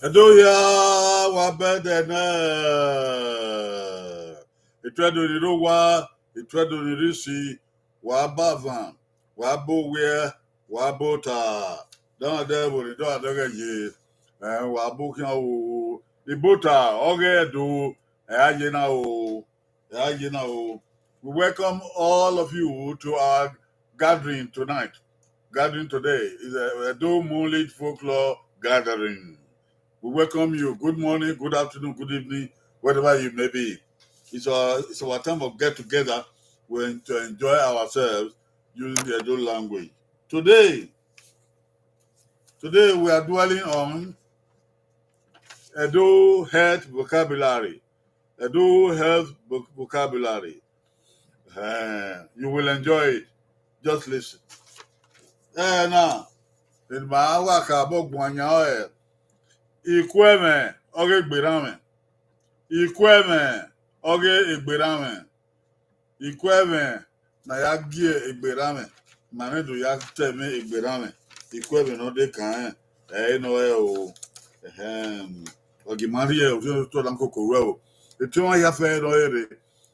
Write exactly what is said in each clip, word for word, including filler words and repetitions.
Ẹdo hia, wa bẹdẹ nẹ. Ituẹdo ni rre owa, ituẹdo ni rre isi, wa ba avan, wa ba owiẹ, wa ba ota. Dọmọdẹ vbori dọmọdẹ ghẹ ye, ẹ, wa ba okhian o. Ibota ọghe Ẹdo, ẹ, a ye na o. Yeah, you know, we welcome all of you to our gathering tonight. Gathering today is a Edo Moonlit Folklore Gathering. We welcome you. Good morning, good afternoon, good evening, wherever you may be. It's our, it's our time of get together when to enjoy ourselves using the Edo language. Today, today we are dwelling on Edo health vocabulary. Edo health voc-, vocabulary. Eh, you will enjoy it. Just listen. Eh, now, in my work, I bought one year. Ikuẹmwẹ ọghe egberranmwẹ. Ikuẹmwẹ ọghe egberranmwẹ. Ikuẹmwẹ ne a ya gie egberranmwẹ, ma ne do ya ta ẹmwẹ egberranmwẹ. Ikuẹmwẹ ne ọ de kan rẹn, ẹ i re nọ rẹn o. Ẹhẹn, wa gie ima rhie ofiotọ na koko ruẹ o. Etiọnmwẹ hia fẹẹrẹ ne ọ rre,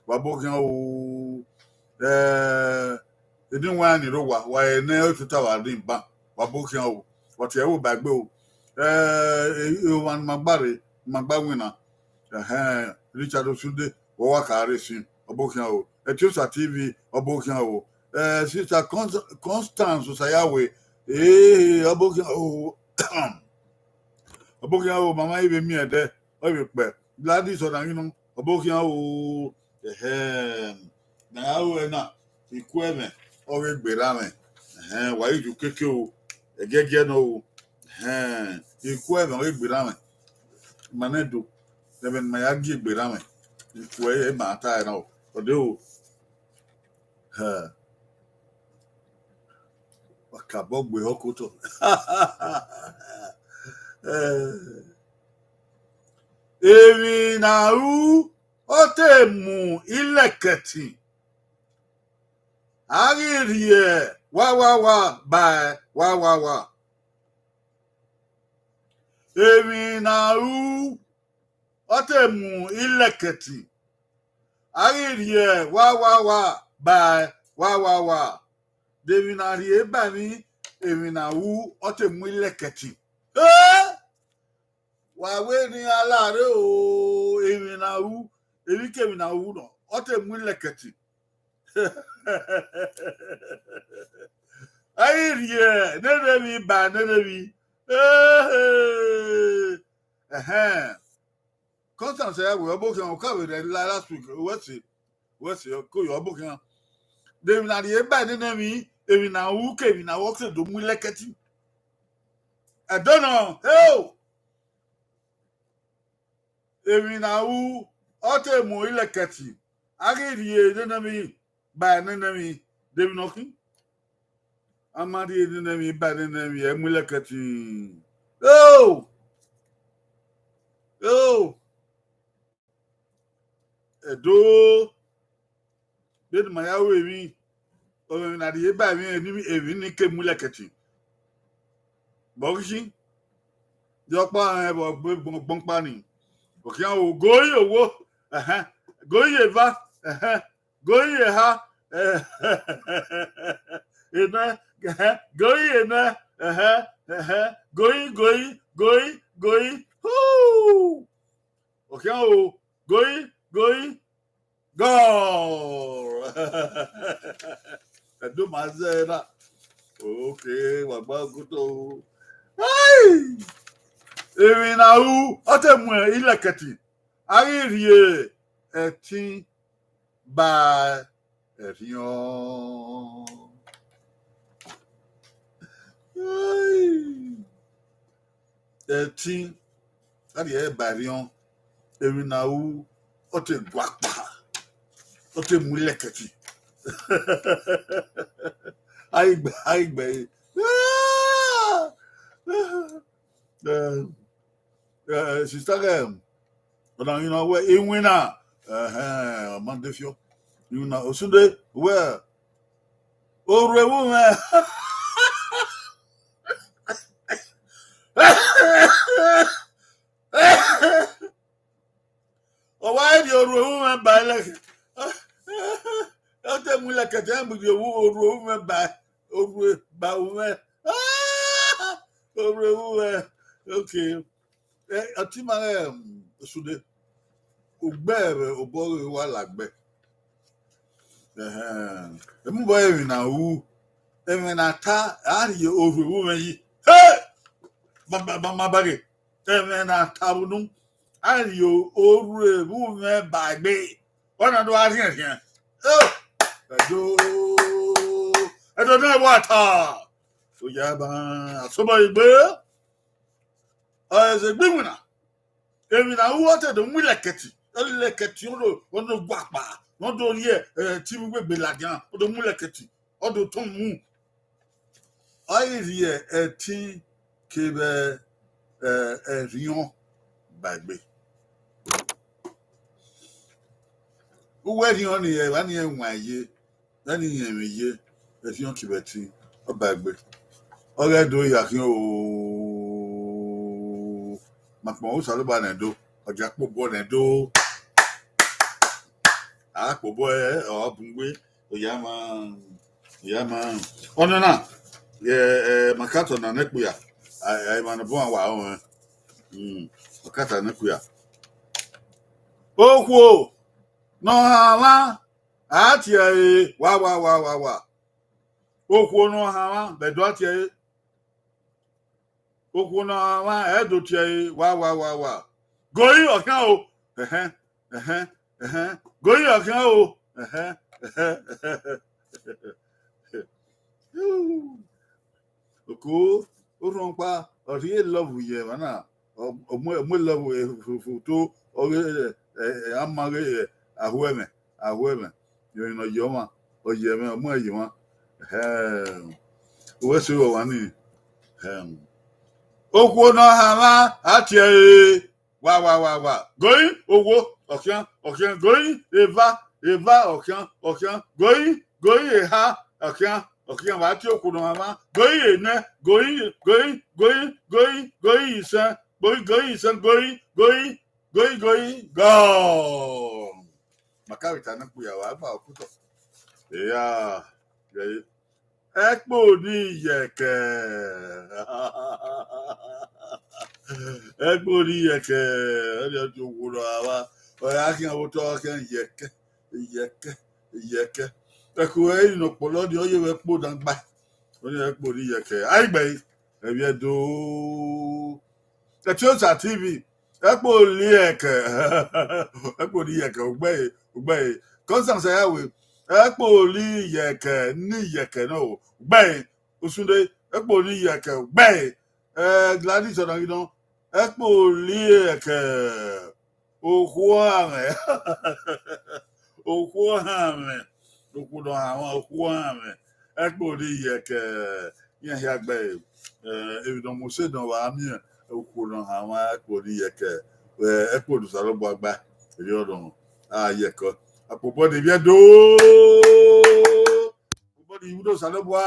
wa bọ khian o. Eh, eni wa ni rre owa, wa re ne otota wa rri ban, wa bọ khian o. Wa tie ẹvbo ba egbe o. Eh, e-, e-, ọmwa ne ima gba rre, ne ima gba winna. Ẹhẹn, Richard Osunde, wẹ wa ka rre sin, ọ bọ khian o. Etiosa T V, ọ bọ khian o. Eh, Sister Const-, Constance Osayawe, eh, ọ bọ khian o. Ọ bọ khian o, mama i vbe miẹn ẹdẹ, ọ i vbe kpẹ. Gladys Ọnaghinọ, ọ bọ khian o. Ẹhẹn, ne a ru ẹna, ikuẹmwẹ ọghe egberranmwẹ. Ẹhẹn, wa i ju keke o, ẹgiẹgiẹ nọ o. Ẹhẹn, ikuẹmwẹ ọghe egberranmwẹ. Ma nẹ do, ẹmwẹ ne ma ya gie egberranmwẹ, ikuẹ ẹre ma ta ẹre na o. Ọ de o. Hẹ. Wa kabọ gbe ehọ kotọ. Eh. Emwi ne a ru, ọ te mu ilẹkẹtin. A ghi rhie wa wa wa ba wa wa wa. Emwi ne a ru, ọ te mu ilẹkẹtin. A ghi rhie wa wa wa ba wa wa wa. De emwi ne a rhie ba emwi, emwi ne a ru, ọ te mu ilẹkẹtin. Eh! Wa wẹ ne iran la rre o, emwi ne a ru, emwikemwi ne a ru nọ, ọ te mu ilẹkẹtin. A ghi rhie nene emwi ba nene emwi. Ehe. Ẹhẹn. Constance ya wẹ, ọ bọ khian, ọ ka vbe rre la last week, wẹ si, wẹ si, ko yọ, ọ bọ khian. De emwi ne a rhie ba nene emwi, emwi ne a ru ke emwi ne a ru, ọ ke do mu ilẹkẹtin. Ẹdẹ nọ, heo! Emwi ne a ru, ọ te mu ilẹkẹtin. A ghi rhie nene emwi ba nene emwi, de emwi ne ọ khin? A ma rhie nene emwi ba nene emwi, ẹ mu ilẹkẹtin. Heo! Heo! Ẹdo, vbene ima ya ru emwi, emwi ne a rhie ba emwi, emwi ni ke mu ilẹkẹtin. Vbe ọ ghi khin? De ọkpa rẹn vbe ọgbọn ọkpa ni. Ọ khian o, goi owo, ẹhẹn, goi eva, ẹhẹn, goi eha, enẹ, ẹhẹn, goi enẹ, ẹhẹn, ẹhẹn, goi, goi, goi, goi, hu! Ọ khian o, goi, goi, goal! Ẹdo ma zẹ na. Okay, wa gba ogodo. Ai! Emwi ne a ru, ọ te mu ilẹkẹtin. A ghi rhie ẹtin ba ẹrhiọn. Ai! Ẹtin, a rhie ẹre ba ẹrhiọn, emwi ne a ru, ọ te gua kpa, ọ te mu ilẹkẹtin. Ai gbe, ai gbe. Eh, eh, sister, em, Ọnaghinọ wẹ, iwinna, ẹhẹn, ọ ma de fiọ. Iwinna, Osunde wẹ, Orhu evbu mwẹ. Ọ wa rhie orhu evbu mwẹ ba lẹkẹ. Ọ te mu lẹkẹ te mu rhie orhu evbu mwẹ ba, orhu ba mwẹ. Orhu evbu mwẹ. Okay. Ọtẹn ima ghẹ, um, Osunde, ugbẹn vbe obọ ghe wa la gbẹ. Ehẹn. Emubọ emwi na ru, ẹmwẹ na ta, a rhie orhu evbu mwẹ yi. Hey! Baba, baba, baba ghe. Ẹmwẹ na ta vbe unu, a rhie orhu evbu mwẹ ba egbe. Ọ na do gha rhiẹnrhiẹn. Eh! Ẹdo, Ẹdo ne wa ta. Oya ba, asobọ egbe. Ọ ẹ zẹ egbe iwinna. Emwi na ru ọ te do mu lẹkẹti. Lẹkẹti, ọ do, ọ do gua kpa. Ọ do rhie, eh, TV uwegbe ladian. Ọ do mu lẹkẹti. Ọ do tọn mu. Ọ i rhie ẹtin kevbe, eh, ẹrriọn ba egbe. Uwu ẹrriọn ni, evba ni wan ye, vbene irẹn mwẹ ye, ẹrriọn kevbe ẹtin, ọ ba egbe. Ọ ghẹ do ya khian o, ma kpọnmwẹ Osanobua ne Ẹdo, ọ gia kpobọ ne Ẹdo. A kpobọ ẹre, ọ bun gbe, oya ma, oya ma. Ọnọna, ẹ, ẹ, Makatọ na nẹ kpia, a, a, emwa ne ọ bọ wa rẹn. Hmm, Makatọ nẹ kpia. Okhuo ne ọ hanmwa, a tie ẹre, wa, wa, wa, wa, wa. Okhuo ne ọ hanmwa, vbe Ẹdo a tie ẹre. Okhuo ne ọ hanmwa, ẹ do tie ẹre, wa, wa, wa, wa. Gori ọ khian o. Ẹhẹn, ẹhẹn, ẹhẹn. Gori ọ khian o. Ẹhẹn, ẹhẹn, ẹhẹn. Oko, orhunmwu ọkpa, ọ rhie love ye emwa na, ọ, ọ mu, ọ mu love, eh, fo, fo, fo to, ọ ghe, eh, eh, a ma ghe, eh, ahuẹmwẹ, ahuẹmwẹ, emwi ne ọ ye ọmwa, ọ ye mwẹ, ọ mu ẹn ye emwa. Ẹhẹn. Uwẹ sẹ vbe ọmwa ni. Ẹhẹn. Okhuo ne ọ hanmwa, a tie ẹre, wa, wa, wa, wa. Gori, owo, ọ khian, ọ khian. Gori, eva, eva, ọ khian, ọ khian. Gori, gori, eha, ọ khian, ọ khian. Wa tie okhuo ne ọ hanmwa. Gori, enẹ, gori, gori, gori, gori, gori, isẹn, gori, gori, isẹn, gori, gori, gori, gori, gọ. Makavita ne kpu ya wa gba okutọ. Eya, gẹre. Ẹkpo ni iyẹkẹ. Ẹkpo ni iyẹkẹ. Ọ dia tie okhuo ne ọ hanmwa. Ọ ya khian vbe otọ, ọ khian iyẹkẹ, iyẹkẹ, iyẹkẹ. Ẹko ẹre ne ọ kpọlọ ni, ọ ye vbe ẹkpo dan gba. Ọ ni ẹkpo ni iyẹkẹ. Aigbe, ẹvbi Ẹdo. Etiosa TV, ẹkpo ni iyẹkẹ. Ẹkpo ni iyẹkẹ, ugbẹre, ugbẹre. Constance Ayawe, ẹkpo ni iyẹkẹ, ni iyẹkẹ nọ, ugbẹre. Osunde, ẹkpo ni iyẹkẹ, ugbẹre. Eh, Gladys Ọnaghidan, ẹkpo ni iyẹkẹ. Okhuo ọhanmwẹ. Okhuo ọhanmwẹ. Okhuo ne ọ hanmwa, okhuo ọhanmwẹ. Ẹkpo ni iyẹkẹ, iran hia gbe, eh, emwi ne ọ mu sẹ ne ọ wa miẹn, okhuo ne ọ hanmwa, ẹkpo ni iyẹkẹ, eh, ẹkpo ne Osanobua gba, erriọ nọ, a yẹkẹ. Akpobọ ne ivbi Ẹdo. Akpobọ ne ivbi Osanobua.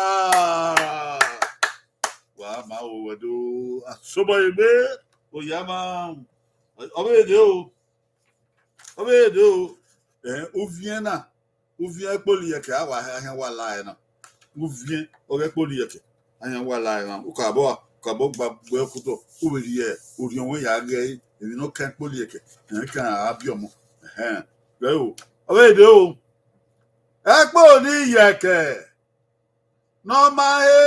Wa ma o, Ẹdo, asobọ egbe, oya ma. Ọ vbe de o. Ọ vbe de o. Eh, uviẹn na, uviẹn ẹkpo ni iyẹkẹ, a wa, a khian wa la ẹre na. Uviẹn ọghe ẹkpo ni iyẹkẹ, a khian wa la ẹre na. Ukabọ, ukabọ gba gbe okutọ, u vbe rhie orhiọn wẹ ya ghe emwi ne ọ kan ẹkpo ni iyẹkẹ, ẹn kan a biẹ ọmọ. Ẹhẹn. Vẹ o. Ọ vbe de o. Ẹkpo ni iyẹkẹ ne ọ ma he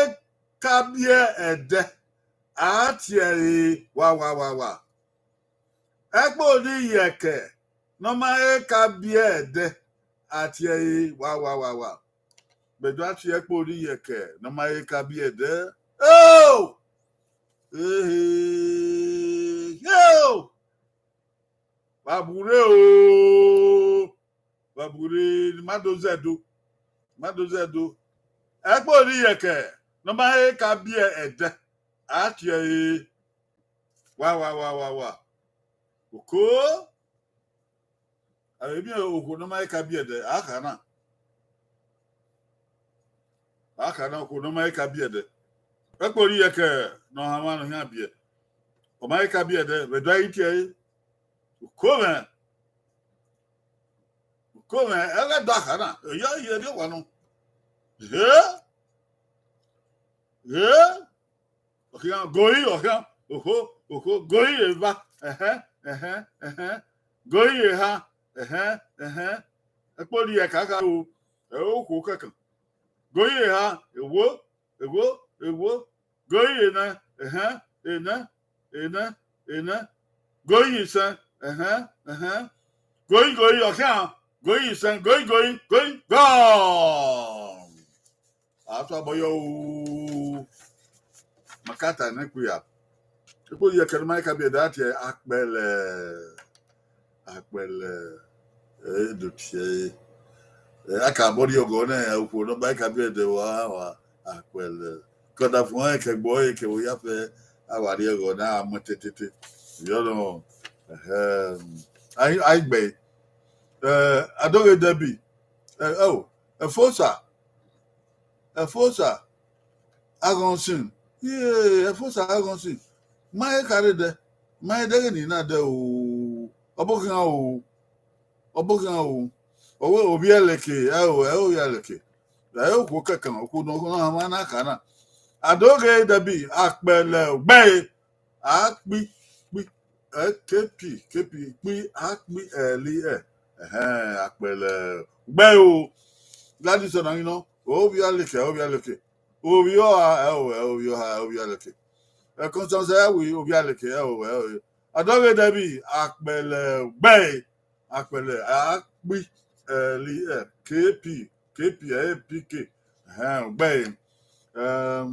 ka biẹ ẹdẹ, a tie ẹre, wa, wa, wa, wa. Ẹkpo ni iyẹkẹ ne ọ ma he ka biẹ ẹdẹ, a tie ẹre, wa, wa, wa, wa. Vbe Ẹdo a tie ẹkpo ni iyẹkẹ ne ọ ma he ka biẹ ẹdẹ. Oh! Ehe! Yo! Vbe a bu rre o, vbe a bu rre, ne ima do zẹ Ẹdo, ne ima do zẹ Ẹdo. Ẹkpo ni iyẹkẹ ne ọ ma he ka biẹ ẹdẹ, a tie ẹre, wa, wa, wa, wa, wa. Oko, a vbe miẹn okhuo ne ọ ma he ka biẹ ẹdẹ, a kha na. Aka na okhuo ne ọ ma i ka biẹ ẹdẹ. Ẹkpo ri ẹkẹ ne ọ hanmwa ne ọ khian biẹ. Ọ ma i ka biẹ ẹdẹ, vbe do a i tie ẹre. Uko mwẹ. Uko mwẹ, ẹghẹ do aka na, eyọ ye rrie owa nọ. He? He? Ọ khian, goi, ọ khian, okhuo, okhuo, goi eva, ẹhẹn, ẹhẹn, ẹhẹn, goi eha, ẹhẹn, ẹhẹn. Ẹkpo ri ẹkẹ aka o, ẹ okhuo kẹkan. Goi eha, ewo, ewo, ewo. Goi enẹ, ẹhẹn, enẹ, enẹ, enẹ. Goi isẹn, ẹhẹn, ẹhẹn. Goi, goi, ọ khian, goi isẹn, goi, goi, goi, gone. A tue abọ yọ o. Makata ne ku ya. Ẹkpo ri ẹkẹ ne ọ ma i ka biẹ ẹdẹ a tie akpẹlẹ. Akpẹlẹ. Ẹ do tie ẹre. Ẹ, a ka bọ rrie ọghọ nẹ, okhuo ne ọ ba i ka biẹ ẹdẹ wa, wa, akpẹlẹ. Ke ọdafẹn ẹre ke ẹgbẹe ẹre ke ẹvbo ya fẹ, a wa rrie ọghọ nẹ, a mu ẹtetete. Yọ nọ, ẹhẹm. A i, a i gbe. Ẹ, Adoghe Debbie. Ẹ, o, Ẹfosa. Ẹfosa, Aghọnsin, iye, Ẹfosa, Aghọnsin, ma he khare dẹ, ma he dẹghe ne I na dẹ o, ọbokhian o, ọbokhian o, ọ wẹ Ovbialeke, ẹ o, ẹ Ovbialeke, ẹ okhuo kẹkan, okhuo ne ọ hanmwa ne a ka na. Adoghe Debbie, akpẹlẹ ugbẹe, akpi, kpi, ẹ, K P, K P, kpi, akpi, ẹli, ẹ. Ẹhẹn, akpẹlẹ ugbẹe o. Gladys Ọnanghinọ, Ovbialeke, Ovbialeke. Ovbi ọha, ẹ o, ẹ Ovbi ọha, ẹ Ovbialeke. Ẹ Constance Ayawe, Ovbialeke, ẹ o, ẹ o. Adoghe Debbie, akpẹlẹ ugbẹe, akpẹlẹ, akpi, ẹli, ẹ, K P, K P, ẹ, P K. Ẹhẹn, ugbẹe. Ẹm,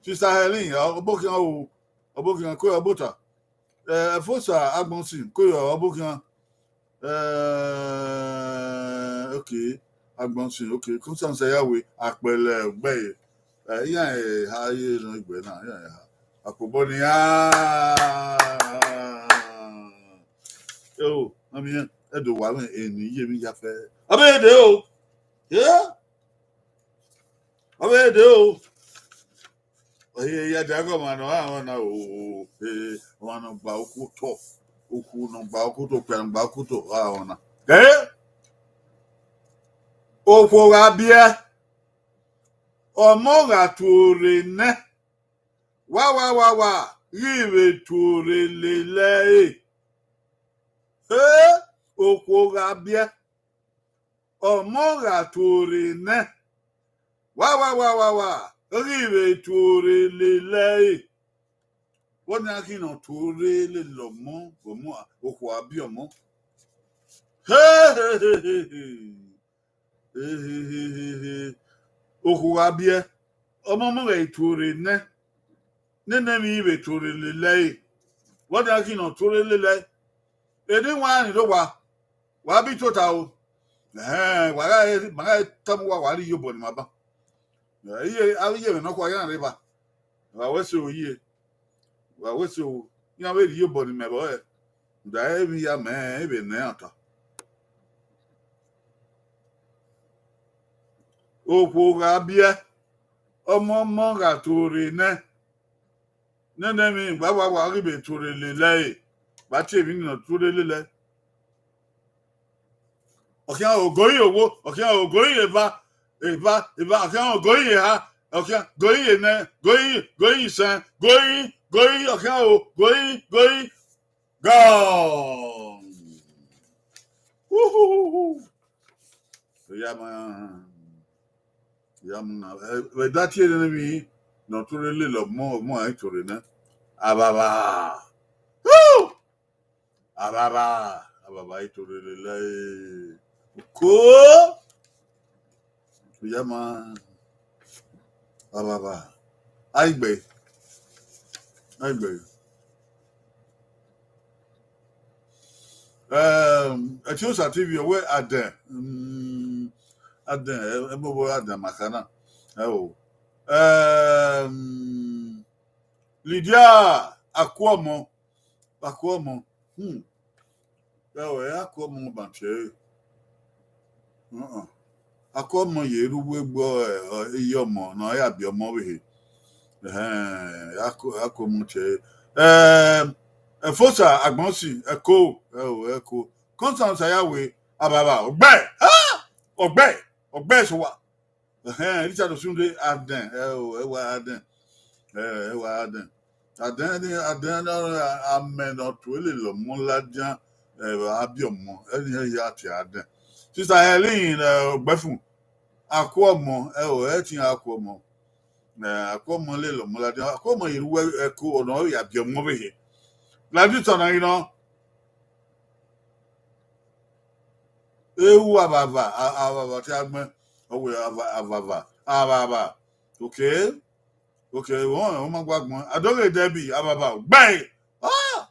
Sister Helen, ọ, ọbokhian o, ọbokhian, ko ye obota. Ẹ, Ẹfosa Agbọnsin, ko ye obokhian. Ẹ, okay, Agbọnsin, okay, Constance Ayawe, akpẹlẹ ugbẹe. Ẹ, iran eha ye nọ egbe na, iran eha. Akpobọ ni a. Ẹ o, mami, ẹ do wa mwẹ eni ye emwi ya fẹ. Ọ vbe de o. Ẹ? Ọ vbe de o. Ọ ye ya dia ghe ọmwa ne ọ gha rẹn ọna o, e, ọmwa ne ọ gba okhuo otọ, okhuo ne ọ gba okhuo otọ, okpia ne ọ gba okhuo otọ, ọ gha rẹn ọna. Ẹ? Okhuo gha biẹ, ọmọ gha tuorre nẹ, wa, wa, wa, wa, ghi vbe tuorre lele ẹre. Ẹ? Okhuo gha biẹ, ọmọ gha tuorre nẹ, wa, wa, wa, wa, wa, ghi vbe tuorre lele ẹre. Vbọzẹ a ghi nọ tuorre lele ọmọ, ọmọ, okhuo a biẹ ọmọ. He, he, he, he, he. He, he, he, he, he. Okhuo gha biẹ, ọmọ, ọmọ ghẹ tuorre nẹ, nene emwi vbe tuorre lele ẹre. Vbọzẹ a ghi nọ tuorre lele ẹre. Eni wa ni do wa, wa bi tota o. Ẹhẹn, wa gha, ma gha tama uwa, wa rhie iyobọ ni ma ban. Iye, avbe iye mwẹ nọkhua iran rre eva. Wa wẹ so iye. Wa wẹ so, iran vbe rhie iyobọ ni mẹ vbọ hẹ. Da emwi ya mẹ, e vbe nẹ iran ta. Okhuo gha biẹ, ọmọ, ọmọ gha tuorre nẹ. Nene emwi, wa, wa, wa ghi vbe tuorre lele ẹre. Wa tie emwi ni nọ tuorre lele ẹre. Ọ khian ogoyin owo, ọ khian ogoyin eva, eva, eva, ọ khian ogoyin eha, ọ khian goyin enẹ, goyin, goyin isẹn, goyin, goyin, ọ khian o, goyin, goyin. Gone. Uhuhuhu. Oya ma, oya ma na. Ẹ, vbe da tie nene emwi, ne ọ tuorre lele ọmọ, ọmọ a i tuorre nẹ. Avava. Woo! Avava, avava i tuorre lele ẹre. Ko! Oya ma. Avava. Aigbe. Aigbe. Ehm, Etiosa T V, ọ wẹ Aden. Mm, Aden, ẹ, ẹ, mo bo Aden ma kha na. Ẹ o. Ehm, Lydia Akuọmọ. Akuọmọ. Hmm. Ẹ o, ẹ Akuọmọ ban tie ẹre. Uh-uh. Akuọmọ ye rre uwu egbe, ẹ, ẹ, iye ọmọ ne ọ ya biẹ ọmọ ọvbehe. Ẹhẹn, Aku-, Akuọmọ tie ẹre. Ẹ, Ẹfosa Agbọnsi, ẹko, ẹ o, ẹko. Constance Ayawe, Ababa, ọgbẹe, ah! Ọgbẹe, ọgbẹe sẹ uwa. Ẹhẹn, Richard Osunde, Aden, ẹ o, ẹ wa Aden. Ẹ, ẹ wa Aden. Aden ni, Aden ni, amẹ ne ọ tuẹ lele ọmọ ladian, ẹ, a biẹ ọmọ, ẹni hẹ ya tie Aden. Sister Helen, ẹ, Ọgbẹfun, Akuọmọ, ẹ o, ẹ tie Akuọmọ. Ẹ, Akuọmọ lele ọmọ ladian, Akuọmọ ye rre uwu ẹko, ọna ọ ya biẹ ọmọ ọvbehe. Gladys Ọnanrinọ, ehu Avava, a-, Avava te a gbẹn, ọ wẹ Ava-, Avava, Avava. Okay, okay, wọn, wọn ma gua gbọn. Adoghe Debbie, Avava, ọgbẹe. Ah!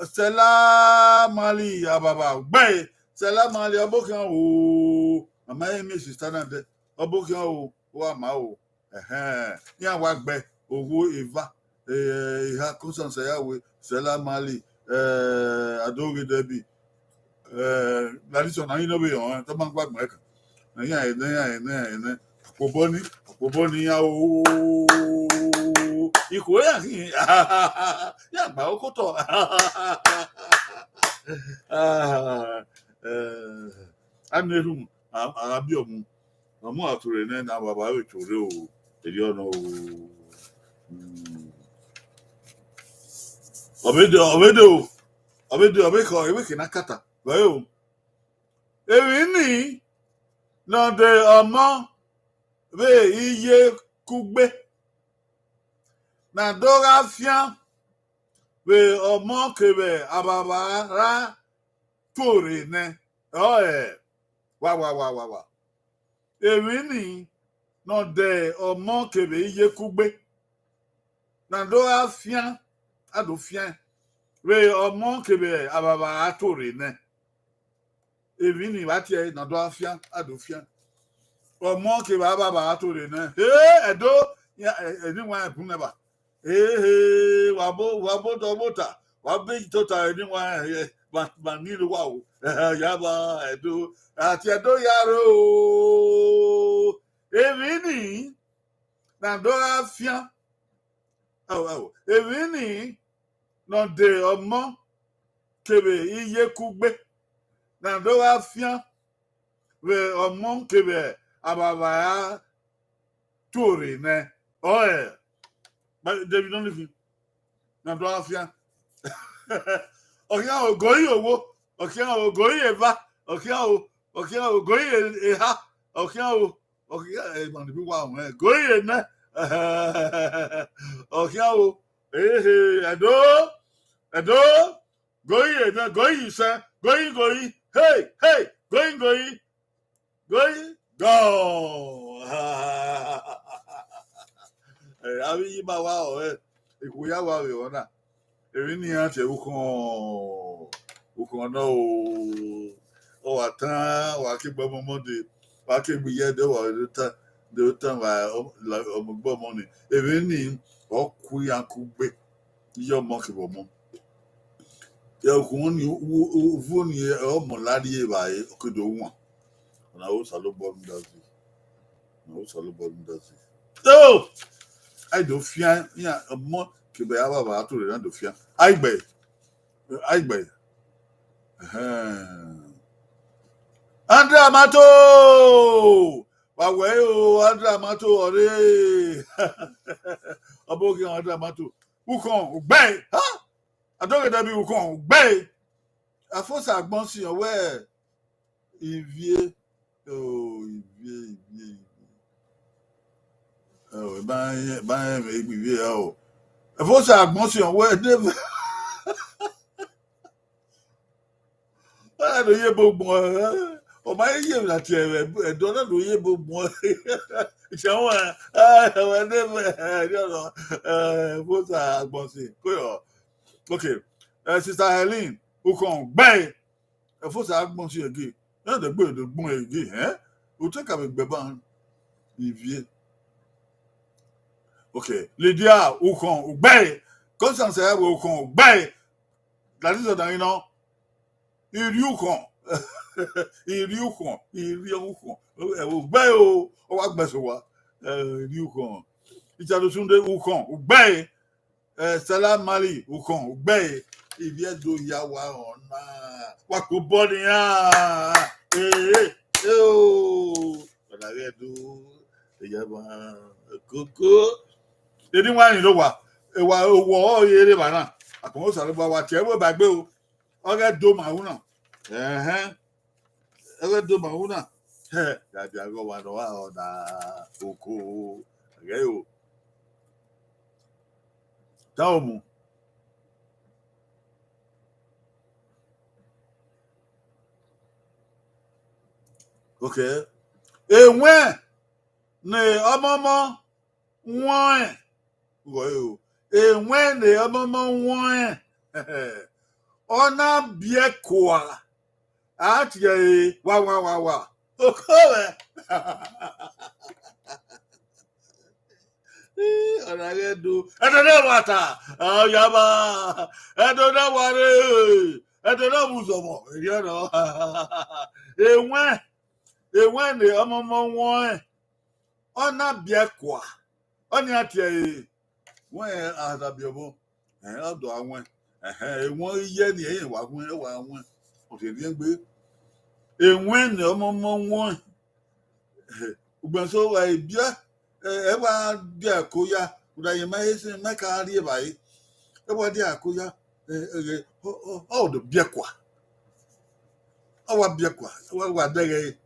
Stella Mali, Avava, ọgbẹe. Stella Mali, ọbokhian o. Mama Emi, sister na dẹ. Ọbokhian o, uwa ma o. Ẹhẹn, iran wa gbe ogho eva, eh, eha Constance Ayawe, Stella Mali, eh, Adoghe Debbie, eh, Gladys Ọnanrinọ vbe họn, te ọ ma gua gbọn ẹkan. Iran ẹnẹ, iran ẹnẹ, iran ẹnẹ. Akpobọ ni, akpobọ ni iran o. Ikhuo iran khin, iran gba okotọ. Ah, eh, a na erhunmwu, a, a gha biẹ ọmọ. Ọ mu a tuorre nẹ ne Avava vbe tuorre o, erriọ nọ o. Mm. Ọ vbe de, ọ vbe de o, ọ vbe de, ọ vbe khọ, ọ vbe khẹ ne a kata, vẹ o. Emwi ni ne ọ de ọmọ vbe iye kugbe, ne a do gha fian vbe ọmọ kevbe Avava ra tuorre nẹ, ọ ẹ, wa, wa, wa, wa, wa. Emwi ni ne ọ de ọmọ kevbe iye kugbe, ne a do gha fian, a do fian vbe ọmọ kevbe Avava ra tuorre nẹ. Emwi ni vbe a tie ẹre ne a do gha fian, a do fian. Ọmọ kevbe Avava ra tuorre nẹ. He, Ẹdo, ya, ẹ, ẹ, eni wan ẹbun nẹ ba. Ehe, wa bo, wa bo dọ vbe ota, wa be tota eni wan, eh, ma, ma ni rre uwa o. Ya ba Ẹdo, a tie Ẹdo ya rre o. Emwi ni ne a do gha fian. Ao, ao. Emwi ni ne ọ de ọmọ kevbe iye kugbe, ne a do gha fian vbe ọmọ kevbe Avava ra tuorre nẹ, ọ ẹ, David Onifin, ne a do gha fian. Ọ khian o, goi owo, ọ khian o, goi eva, ọ khian o, ọ khian o, goi eha, ọ khian o, ọ khian, eh, man, bi wa wọn, eh, goi enẹ, ọ khian o, ehe, Ẹdo, Ẹdo, goi enẹ, goi isẹ, goi, goi, hey, hey, goi, goi, goi, gọ. Eh, avbe iyi ma wa ọre, ikhuo ya wa vbe ẹmwẹ na. Emwi ne iran tie ukhọn, ukhọn nọ o. Ọ wa tan, wa ke gbe ọmọ ọmọ dee, wa ke gbe iyẹ dee, wa do tan, do tan wa ọmọ gbe ọmọ ni. Emwi ni ọ ku iran kugbe, iye ọmọ kevbe ọmọ. Ẹ, ukhọn ni, u-, u-, uvo ni ọmọ la rrie evbare, ọ ke do wan. Ọna Osanobua rhunmwuda zẹ. Ọna Osanobua rhunmwuda zẹ. So, a i do fian, iran ọmọ kevbe Avava ra tuorre na do fian. A i gbe, a i gbe. Ẹhẹn. Andra Mato! Wa wẹ o, Andra Mato ọre. Ọbokhian Andra Mato. Ukhọn, ugbẹe. Ha! Adoghe Debbie, ukhọn, ugbẹe. Afosa Agbọnsi, ọ wẹ Ivie, o, Ivie, Ivie, Ivie. Ẹ o, ba rẹn, ba rẹn mwẹ egbe Ivie ra o. Afosa Agbọnsi, ọ wẹ David. Ọ na do ye ebo gbọn, ọ ma ye ye na tie ẹvbo Ẹdo, ọ na do ye ebo gbọn. Ṣe wọn, ẹ, ẹvbo Ẹdo, ẹ, ẹrọ, ẹ, Afosa Agbọnsi, ko yọ. Okay, ẹ, Sister Helen, ukhọn gbẹe. Afosa Agbọnsi ẹge, ẹ dẹ gbe do gbọn ẹge, ẹ? Otọ ka vbe gbe ban Ivie. Okay, Lydia, ukhọn gbẹe. Constance, ẹ wẹ ukhọn gbẹe. Gladys Ọdanghinọ, irhiukhọn, Iriukhọn, iriukhọn. Ẹvbo ugbẹe o, ọ wa gbẹn sẹ owa. Iriukhọn. Richard Osunde, ukhọn, ugbẹe. Stella Mali, ukhọn, ugbẹe. Ivbi Ẹdo ya wa ọna. Wa kobọ nian. Ee, ee o. Ọna ghẹ do. Eya ma koko. Eni wa ni lo wa. Ewa, owọ ọre rre evba na. Akpọnmwẹ Osanobua wa tie ẹvbo ba egbe o. Ọ ghẹ do ma ru na. Ẹhẹn. Ọ ghẹ do ma ru na. Hẹ, ya dia ghe ọmwa ne ọ gha ọna oko. Ghẹ o. Ta omu. Okay. Ewẹn ne ọmọmọ wọn ẹn. Ewẹn ne ọmọmọ wọn ẹn. Ọ na biẹ kua. A tie ẹre wa wa wa wa. Oko mwẹ. Ọna ghẹ do. Ẹdẹ ne wa ta. Ọya ba. Ẹdẹ ne wa re. Ẹdẹ ne mu zọmọ. Erriọ nọ. Ewẹn. Ewẹn ne ọmọmọ wọn ẹn. Ọ na biẹ kua. Ọnii a tie ẹre. Wẹ a da biẹ ọmọ. Ẹhẹn, ọ do a wẹn. Ẹhẹn, ewẹn iye ni ẹre wa wẹn, wa wẹn. Ọ rhie rhiẹn gbe. Ewẹn ne ọmọmọ wọn. Ugbẹn so wa biẹ, ẹ wa biẹ ko ya. Uda ye ma ese ma ka rri evbare. Ẹ wa dia ko ya. Ọ do biẹ kua. Ọ wa biẹ kua. Ẹ wa wa dẹghe.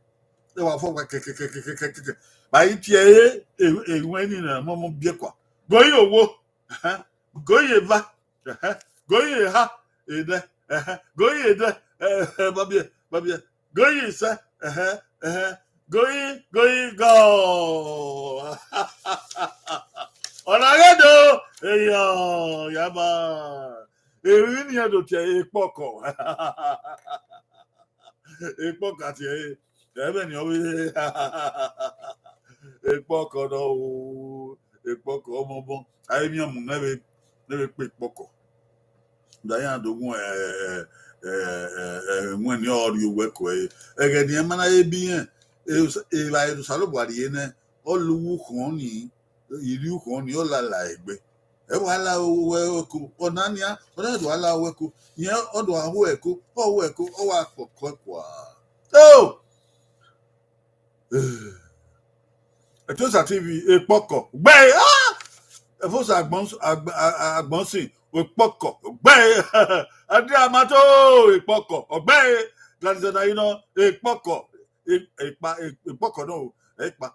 Ẹ wa fọ wa kẹkẹkẹkẹkẹkẹ. Ba i tie ẹre, ewẹn ni na ọmọmọ biẹ kua. Go yi owo. Go yi eva. Go yi eha. Edẹ. Go yi edẹ. Babiẹ, babiẹ. Go yi isẹ. Go yi, go yi gọ. Ọna ghẹ do. Eyọ, ya ba. Erriọ ni iran do tie ẹre Ekpọkọ. Ekpọkọ a tie ẹre. Ẹmwẹ ni ọ vbe Ekpọkọ nọ o. Ekpọkọ ọmọmọ. A i miẹn mu ne vbe, ne vbe kpe Ekpọkọ. Da iran do gun ẹmwẹ ni ọ rrie owẹ ko ẹre. Ẹghẹ ne iran ma na ye bi iran, evbare ne Osanobua rhie nẹ, ọ la uwu khọn ni, irri ukhọn ni, ọ lala egbe. Ẹ wa la owẹ ko, ọna nian, ọ na do la owẹ ko, iran ọ do ho ẹko, ọ ho ẹko, ọ wa kpọkọ kua. Oh! Ẹtosa T V, Ekpọkọ, ọgbẹe. Ah! Ẹfosa Agbọn, Agbọn, Agbọn sin, Ekpọkọ, ọgbẹe. Adriamato, Ekpọkọ, ọgbẹe. Gladys Adayinọ, Ekpọkọ, Ekpa, Ekpọkọ nọ, Ekpa,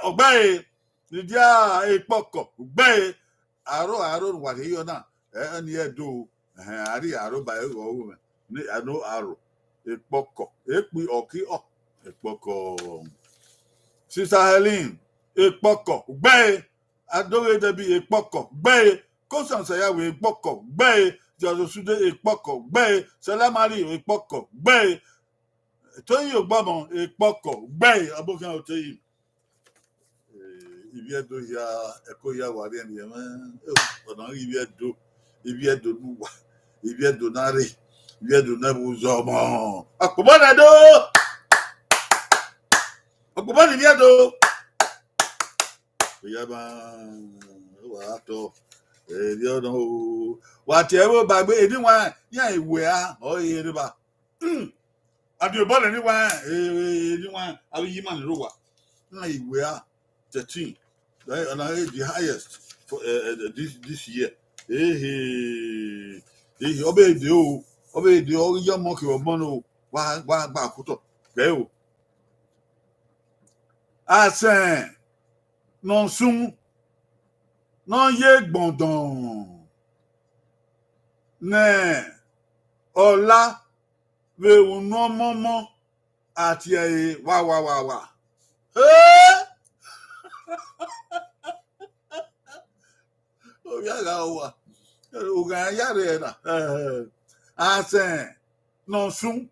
ọgbẹe. Lydia Ekpọkọ, ọgbẹe. Aro, aro ne uwa rhie yọ na, ẹ, ni Ẹdo, ẹhẹn, a rhie aro ba ẹghẹ ọvbehe mwẹ, ni a no aro, Ekpọkọ, ekpi ọki ọ, Ekpọkọ. Sister Helen, Ekpọkọ, ọgbẹe. Adoghe Debbie, Ekpọkọ, ọgbẹe. Constance Ayawe, Ekpọkọ, ọgbẹe. George Osude, Ekpọkọ, ọgbẹe. Stella Marie, Ekpọkọ, ọgbẹe. Toyin Ogbọmọ, Ekpọkọ, ọgbẹe. Abokhian Toyin. Eh, ivbi Ẹdo hia, ẹko hia wa rhiẹnrhiẹn mwẹ. Eh, ọna ghi ivbi Ẹdo, ivbi Ẹdo ne uwa, ivbi Ẹdo ne a rre, ivbi Ẹdo ne ẹvbo uzọmọ. Ọkpobọ ne Ẹdo, ọkpobọ ne ivbi Ẹdo. Oya ba, wa tọ, erriọ nọ o. Wa tie ẹvbo ba egbe, eni wa, iran iwẹ a, ọ i rre ba. Hmm. Adiobọlẹ ni wa, eh, ni wa, avbe yi ima ni rre owa. Na iwẹ a, thirteen. That, and I, the highest for, eh, eh, this, this year. Ehe, ehe, ọ vbe de o, ọ vbe de o, ọ ghi ya ọmọ ke ọmọ no, wa, wa gba kutọ. Gbe o. Asẹn ne ọ sun, ne ọ ye gbọndọn, ne ọ la vbe unu ọmọmọ, a tie ẹre wa wa wa wa. Eh! Ovbi a gha wa, ogha ya rre na. Eh, asẹn ne ọ sun,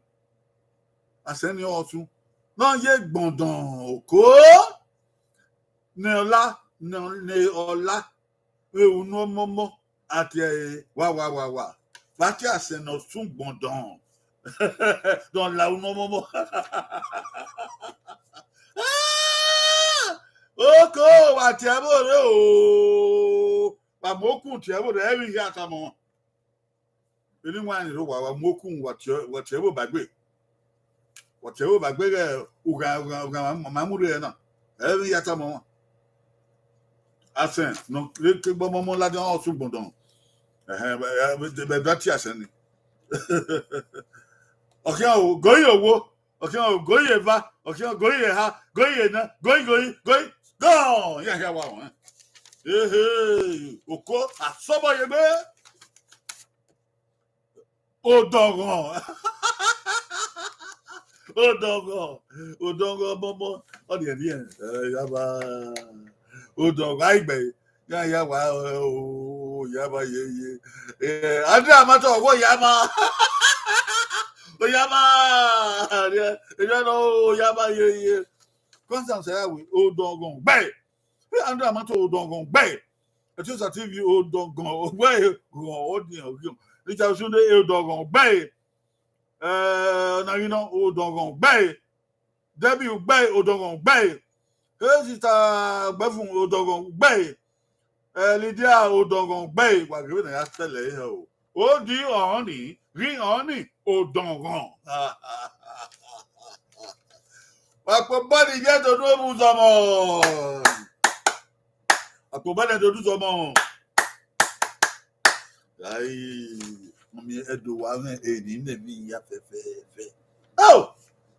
asẹn ni ọ sun, ne ọ ye gbọndọn oko, ne ọ la, ne ọ la vbe unu ọmọmọ, a tie ẹre wa wa wa wa. Vbe a tie asẹn ne ọ sun gbọndọn, Dọ la unu ọmọmọ. Oko, wa tie ẹvbo rre o. Wa mu okun tie ẹvbo rre, ẹ i vbe hia tama ọmwa. Eni wan ni rre owa, wa mu okun, wa tie, wa tie ẹvbo ba egbe. Wa tie ẹvbo ba egbe ghẹ ugha, ugha, ugha ma mu rre na. Ẹ i vbe hia tama ọmwa. Asẹn nọ, ke gbe ọmọmọ ladian ọre ọ sẹ ugbọndọn. Ẹhẹn, vbe, vbe, vbe, vbe a tie asẹn ni. Ọ khian o, goi ye owo, ọ khian o, goi ye eva, ọ khian goi ye eha, goi ye enẹ, goi, goi, goi, gọn, iran hia wa ruẹn. Ehe, oko, asọbọ ye egbe. Odọghọn. Odọghọn. Odọghọn ọmọmọ. Ọ ni ẹni ẹ, ẹ, ya ba. Odọghọn, a i gbe. Ya, ya wa, o, ya ba ye, ye. Eh, Andrew Amato, wo ya ma. O ya ma. Ẹ, ẹ, no, o ya ba ye, ye. Constance, ya we, odọghọn gbe. Andrew Amato, odọghọn gbe. Etiosa T V, odọghọn, gbe, ghọn, ọdiọn, ọdiọn. Richard Osunde, odọghọn gbe. Eh, na ghi nọ, odọghọn gbe. Debbie, gbe, odọghọn gbe. Hey, sister Gbẹfun, odọghọn gbe. Eh, Lydia, odọghọn gbe. Wa ghe vbene a ya sẹlẹ ehẹn o. Odi ọnrẹn ni, ghi ọnrẹn ni, odọghọn. Wa kpe obọ ne ivbi Ẹdo do mu zọmọ. Wa kpe obọ ne Ẹdo do zọmọ. Ai, mami Ẹdo wa mwẹ eni ne emwi ya fẹfẹfẹ. Oh!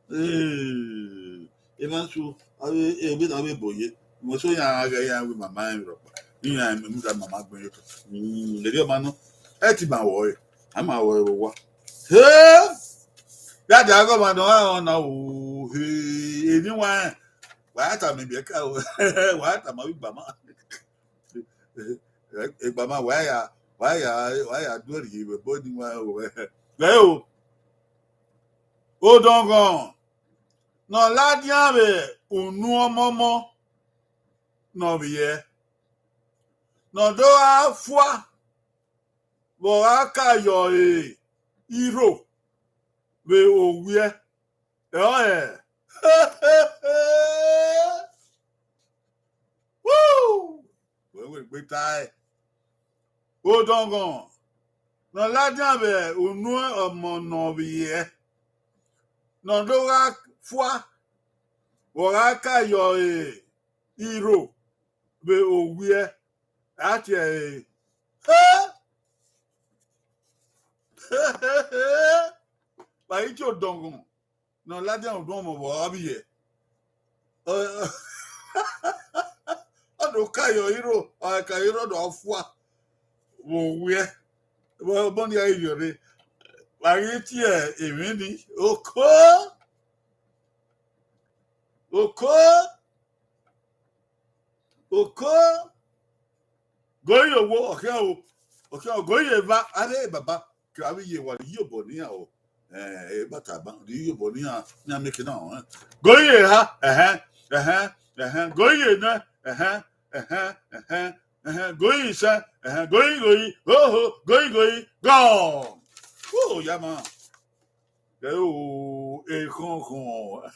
Eh, emwa su, avbe, eh, vbe na vbe bo ye. Mo so ya gha ya we mama rẹn rhọkpa. Iran muda mama gbẹn ye otọ. Mm, erriọ ma nọ. Ẹ ti ma wọ ẹre. A ma wọ ẹre vbe owa. He! Ya dia gọmwa nọ, a rẹn ọna o. He, eni wa rẹn. Wa ya tama ibiẹka o. Wa ya tama avbe igbama. Igbama, wa ya, wa ya, wa ya duẹrhie vbe ẹbọ ni wa o. Ẹ o. Odọghọn ne ọ ladian vbe unu ọmọmọ ne ọ vbiẹ, ne ọ do gha fua vbe ọ gha ka yọ e irho vbe owiẹ. Ẹ ọrẹn. Woo! Wẹ wẹ egbe ta ẹe. Odọghọn ne ọ ladian vbe unu ọmọ ne ọ vbiẹ, ne ọ do gha fua, vbe ọ gha ka yọ e irho vbe owiẹ, a tie ẹre. He! Wa ghi tie odọghọn ne ọ ladian odọmọ vbe ọ vbiẹ. Ọ, ọ do ka yọ irho, ọ ka yọ irho do fua vbe owiẹ. Vbe ọbọ ni a ghi yọ rre, wa ghi tie emwi ni, oko, oko, oko. Goi ye owo, ọ khian o, ọ khian o, goi ye eva, avbe baba, kevbe avbe iye wa rhie iyobọ ne iran o. Eh, e bata ban, rhie iyobọ ne iran, ne iran miẹn eke na o, eh. Goi ye eha, ẹhẹn, ẹhẹn, ẹhẹn, goi ye enẹ, ẹhẹn, ẹhẹn, ẹhẹn, ẹhẹn, goi ye isẹn, ẹhẹn, goi, goi, oho, goi, goi, gọn. O, ya ma. Ẹ o, ekhọnkhọn.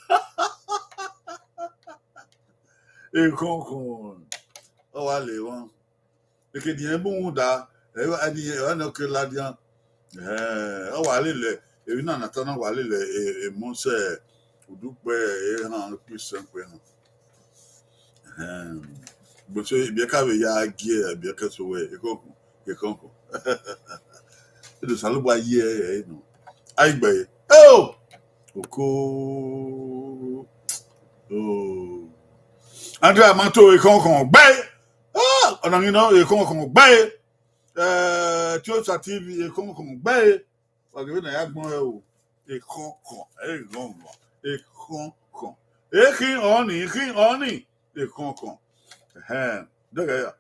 Ekhọnkhọn. Ọ wa le emwa. Eke ne irẹn bu rhunmwuda, ẹ, ẹ, ẹ, ẹ, ne ọ ke ladian. Eh, ọ wa lele, emwi na na ta na wa lele, e, emọ sẹ, udukpẹ, ehan, kpe isẹn kpe ehan. Ẹhẹn. But so, ibiẹka vbe ya gie, ibiẹka so wẹ, ekhọnkhọn, ekhọnkhọn. Edo Osanobua ye ẹre nọ. A i gbe ẹre. Oh! Oko. Oh. Andrew Amato, ekhọnkhọn gbe. Ah, ọna ni nọ, ekhọnkhọn gbe. Eh, Etiosa T V, ekhọnkhọn gbe. Wa ghe vbene a ya gbẹn ọnrẹn o. Ekhọnkhọn, ekhọnkhọn, ekhọnkhọn. Ekhin ọnii, ekhin ọnii, ekhọnkhọn. Ẹhẹn, dẹghẹ ya.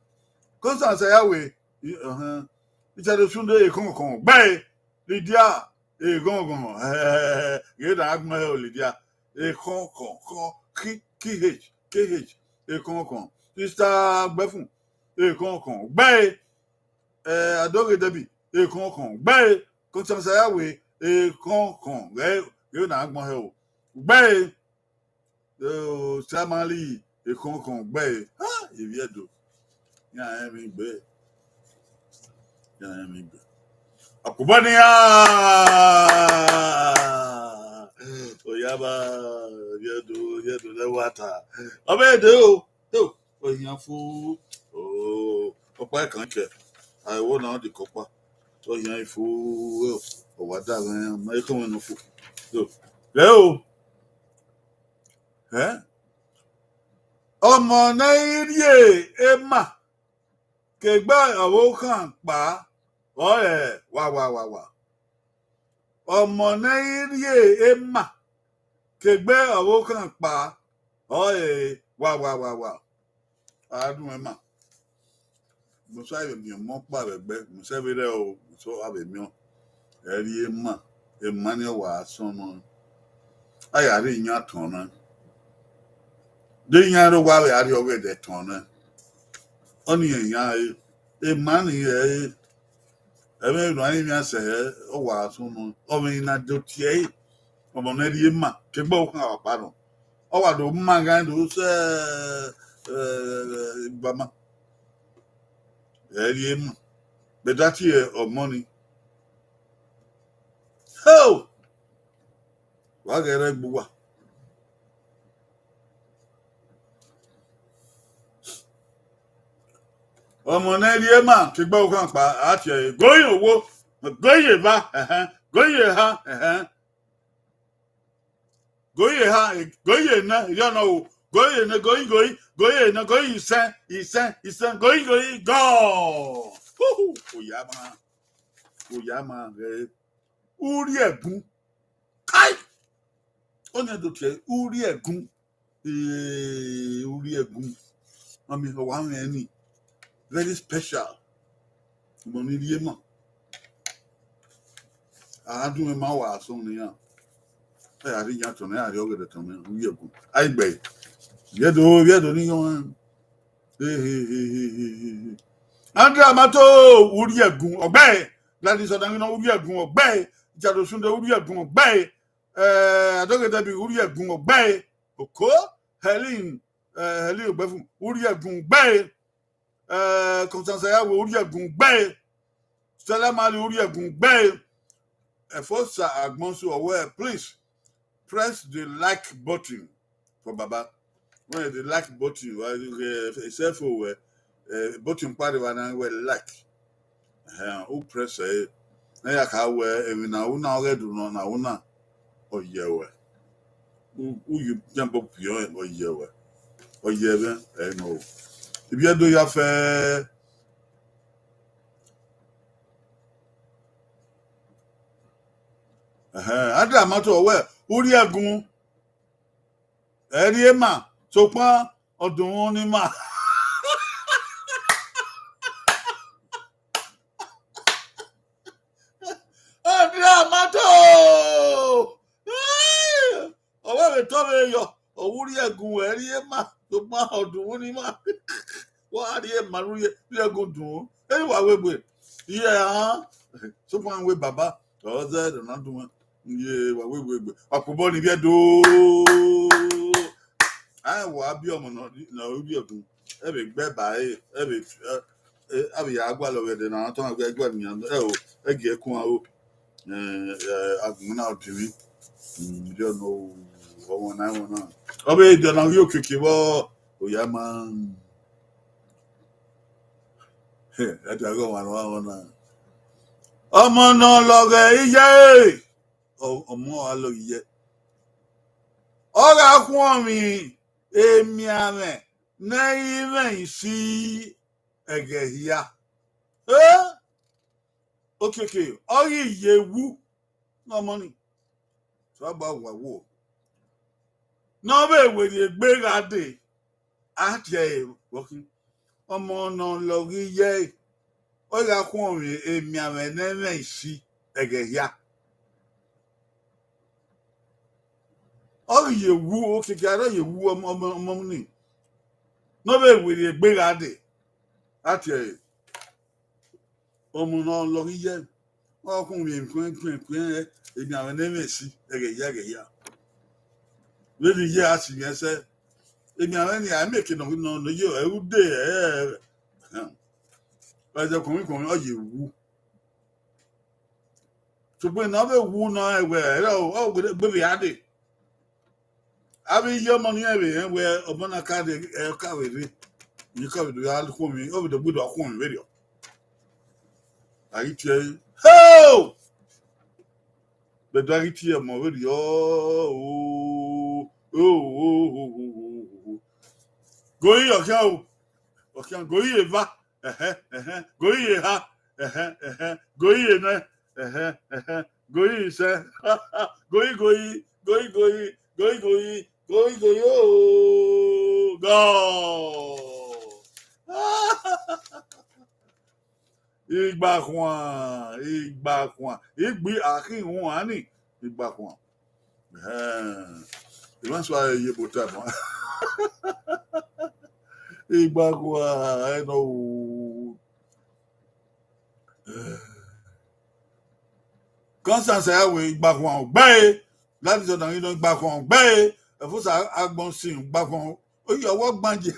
Constance ya we, i, ẹhẹn. Richard Osunde, ekhọnkhọn. Gbe, Lydia, ekhọnkhọn. Ẹhẹn, ghe vbene a ya gbẹn ọnrẹn o, Lydia. Ekhọnkhọn, khọn, khi, K H, K H, ekhọnkhọn. Sister Gbẹfun, ekhọnkhọn. Gbe, eh, Adoghe Debbie, ekhọnkhọn. Gbe, Constance ya we, ekhọnkhọn, ghẹ, ghẹ na agbọn hẹ o. Gbe ẹre, o, Samali, ekhọnkhọn, gbe ẹre. Ha, Ivbi Ẹdo. Iran rẹn emwi gbe. Iran rẹn emwi gbe. Ọkpobọ nian. Oyama, Ivbi Ẹdo, Ivbi Ẹdo lẹ wa ta. Ọ vbe dee o. Yo, ọ yan fo. Oh, ọkpa kan kẹ. Ai wo na ọ di kọkpa. Ọ yan fo. Yo, ọ wa da mwẹ, ma eto mwẹ nọ fo. Yo, rẹ o. Ẹ? Ọmọ ne I rhie ema, kegbe ọvbokhan kpao, ọre wa, wa, wa, wa. Ọmọ ne I rhie ema, kegbe ọvbokhan kpao, ọre wa, wa, wa, wa. A dun ẹma. Musa vbe miẹn ọmọ ọkpa vbe ẹgbẹ, Musa vbe rẹ o, Musa a vbe miẹn. Ẹ rhie ema, ema ni ọ wa sọn nọ. A ya rhie iyan tọn nẹ. De iyan rre owa vbe a rhie ọghẹdẹ tọn nẹ. Ọnii iran re, ema ni re re. Ẹmwẹ ne a rinmwian sẹ hẹ, ọ wa sunu, ọ mwẹ na do tie ẹre, ọmọ ne rhie ema, kegbe ọvbokhan wa kpa nọ. Ọ wa do ma ghan do sẹ, eh, ibama. Ẹ rhie ema, bẹdẹ a tie ọmọ ni. Ho! Wa ghẹ rre egbe uwa. Ọmọ ne rhie ema, kegbe ọvbokhan kpao, a tie ẹre, goyin owo, goyin eva, ẹhẹn, goyin eha, ẹhẹn. Goyin eha, goyin enẹ, erriọ nọ o, goyin enẹ, goyin, goyin, goyin enẹ, goyin isẹn, isẹn, isẹn, goyin, goyin, gọ. Huhu, Oyama, Oyama, ghẹ, Urhi Ẹgun. Kai! Ọnii do tie Urhi Ẹgun. Ee, Urhi Ẹgun. Mami, ọ wa mwẹ ni. Very special. Ọmọ ni rhie ema. A dun ema wa sọn ne iran. Ẹ, a rhie iyan tọn nẹ, a rhie ọghẹdẹ tọn nẹ, Urhi Ẹgun. A i gbe. Ivbi Ẹdo, Ivbi Ẹdo ni yọn. He, he, he. Andrew Amato, Urhi Ẹgun, ọ gbe. Gladys Ọdanghinọ, Urhi Ẹgun, ọ gbe. Richard Osunde, Urhi Ẹgun, ọ gbe. Eh, Adoke Debbie, Urhi Ẹgun, ọ gbe. Oko, Helen, eh, Helen Ogbefun, Urhi Ẹgun, ọ gbe. Eh, Constance Ayawe, Urhi Ẹgun, ọ gbe. Stella Mali, Urhi Ẹgun, ọ gbe. Efosa Agbonsu, ọ wẹ, please press the like button for Baba. When the like button, wa, eh, self wẹ, eh, button kpare wa na wẹ like. Ẹhẹn, u press ẹre. Ne ya kha wẹ, emwi ne u na ọghe ẹdẹ nọ ne u na, ọ yẹ wẹ. U, u ye jambọ piọ, ọ yẹ wẹ. Ọ yẹ vbe, ẹ nọ o. Ivbi Ẹdo ya fẹ. Ẹhẹn, Andrew Amato, ọ wẹ, Urhi Ẹgun, ẹ rhie ema, sokpan ọdunmwu ni ima. Andrew Amato! Ọ wẹ vbe tọ vbe yọ, ọ wẹ Urhi Ẹgun, ẹ rhie ema, sokpan ọdunmwu ni ima. Wa rhie ema, Urhi, Urhi Ẹgun dun. Ẹ wa wegbe. Iye a, sokpan wẹ Baba, ọ zẹ ẹdẹ na dun. Iye wa wegbe. Ọkpobọ ni Ivbi Ẹdo. A wa biẹ ọmọ nọ, nọ Urhi Ẹgun. Ẹ vbe gbe ba ẹre, ẹ vbe, ẹ, ẹ, a vbe ya gualọ vbe ẹdẹ na tọn gbe gbe nian, ẹ o, ẹ gie ẹkun aro. Eh, eh, agbọn na ọ dinmwi. Mm, erriọ nọ o, ọmọ na, ọmọ na. Ọ vbe dọ na ghi okiekie vbọ, Oyama. Ẹ dia ghe ọmwa ne ọ na. Ọmọ ne ọ lọghọ iye, ọ, ọmọ a lọghọ iye. Ọ gha khuọnmwi emianmwẹ ne ẹ i mwẹ isi ẹghẹ hia. Eh? Okiekie, ọ ghi ye wu ne ọmọ ni. Sẹ ọba wa wo. Ne ọ vbe werriegbe gha dee, a tie ẹre vbọ khin. Ọmọ ne ọ lọghọ iye, ọ gha khuọnmwi emianmwẹ ne ẹ i mwẹ isi ẹghẹ hia. Ọ ghi ye wu, okiekie a rọ ye wu ọmọ, ọmọ, ọmọ ni. Ne ọ vbe werriegbe gha dee, a tie ẹre. Ọmọ ne ọ lọghọ iye, ọ khuọnmwi emianmwẹ, emianmwẹ, Emianmwẹ ne ẹmwẹ si, ẹghẹ hia, ẹghẹ hia. Vbene iye a si mwẹ sẹ, emianmwẹ ni a make nọ, nọ, nọ ye ẹre ude, ẹ, ẹ, ẹzẹ kọmwi kọmwi, ọ ye wu. Sokpan ne ọ vbe wu nọ, ẹwẹ, ẹre ọ, ọ gbe vbe a dee. Avbe iye ọmọ ni rẹn vbe rẹn wẹ ọmọ na ka rre, ẹ, ọ ka vbe rre. Iyẹn ka vbe do ya khuọnmwi, ọ vbe do gbe do khuọnmwi vberriọ. A ghi tie ẹre, ho! Vbe do a ghi tie ọmọ vberriọ, o, o, o. Gori ọkhian o, ọkhian gori eva, ẹhẹn, ẹhẹn, gori eha, ẹhẹn, ẹhẹn, gori enẹ, ẹhẹn, ẹhẹn, gori isẹ, gori, gori, gori, gori, gori, gori, gori, gori, o, gọ. Igbakhuan, igbakhuan, igbi akhin huan ni, igbakhuan. Ẹhẹn. Emwa sua ye ebo ta ẹmọ. Igbakhuan, ẹnọ o. Constance ya wẹ igbakhuan ọgbẹe, Gladys Ọdanghinọ igbakhuan ọgbẹe, Ẹfosa Agbọnsin igbakhuan, oyi ọwọ gbanje.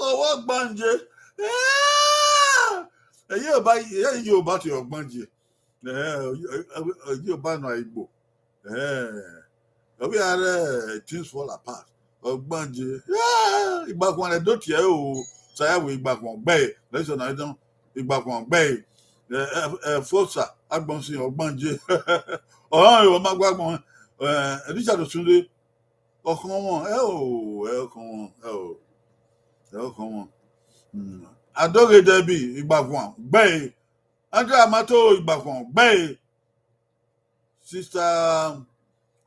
Ọwọ gbanje. Ẹyẹ ọba, ẹyẹ ọba te ọgbanje. Ẹhẹn, ẹyẹ ọba nọ Igbo. Ẹhẹn. Ọ vbe a rẹ things fall apart. Ọgbanje. Igbakhuan rẹ do tie ẹre o. Saya wẹ igbakhuan ọgbẹe. Lẹsọ na dọn igbakhuan ọgbẹe. Ẹ, ẹ, Ẹfosa Agbọnsin ọgbanje. Ọrọnrẹn ọ ma gua agbọn. Ẹ, Richard Osunde. Ọkhọnmwọ, ẹ o, ẹ ọkhọnmwọ, ẹ o, ẹ ọkhọnmwọ. Hmm. Adoghe Debbie igbakhuan ọgbẹe. Andrea Amato igbakhuan ọgbẹe. Sister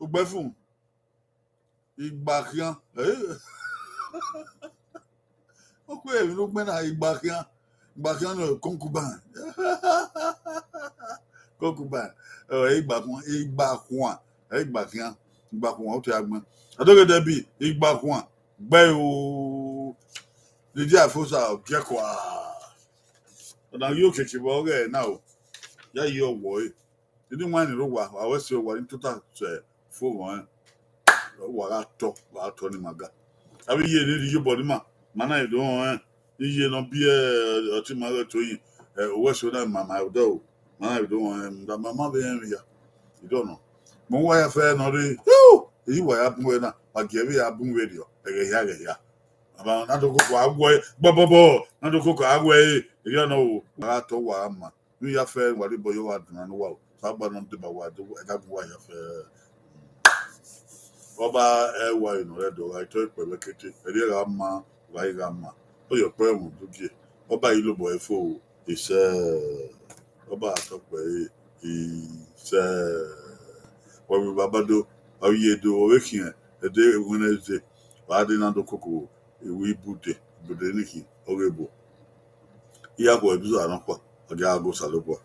Ugbẹfun igbakhian. Eh. Ọ kue emwi ne u gbẹn na, igbakhian, igbakhian nọ concubine. Concubine. Ẹ, igbakhuan, igbakhuan, ẹ, igbakhian, igbakhuan, ọ te a gbẹn. Adoghe Debbie igbakhuan, gbe o. Lydia Efosa Ogiekua. Ọna ghi okiekie vbe ọghẹ na o. Ya yi ọwọe. Eni wan ni rre owa, wa wẹ sẹ owa ni tota sẹ fo vbe ọnrẹn. Wa gha tọ, wa gha tọ ni ma ga. Avbe iye ne rhie iyobọ ni ma, ma na do rẹn. Iye ne ọ biẹ, ọtẹn ima ghẹ Toyin, ẹ, owẹ so na ma, ma do, ma na do rẹn, da ma ma vbe rẹn vbe ya. I don't know. Mẹ uwa ya fẹ nọ rre, i wa ya bun vbe na, wa gie vbe ya bun vberriọ, ẹghẹ hia, ẹghẹ hia. Aba na do koko a wẹ, bọbọbọ, na do koko a wẹ, erriọ nọ o, wa gha tọ wa ma. Ne u ya fẹ, wa rhie obọ ye uwa duma ne uwa o. Osanobua ne ọ deba uwa do, ẹdẹ agbọn uwa ya fẹ. Ọba ẹwae nọ rre Ẹdo, ọ gha tọ ikpẹ vbe kete, ẹre gha ma, wa i gha ma. Ọ ye ọkpẹn ẹmwẹ udugie. Ọba i lobọ ẹre fo, isẹ. Ọba tọ kpẹ ẹre, isẹ. Wa vbe baba do, wa vbe iye do, ọ vbe khian, ẹdẹ winna ẹzẹ, wa de na do koko. Iwu ibude, ibude ni khin, ọ ghe ebo. Iran khuẹ ebizo nọkhua, ọ ghi a ghe Osanobua.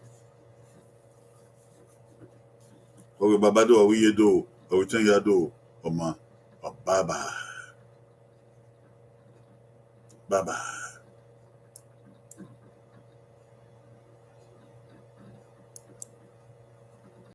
Ọ ghe baba do, ọ ghi iye do, ọ ghi tẹn ya do, ọ ma, bye bye. Bye bye.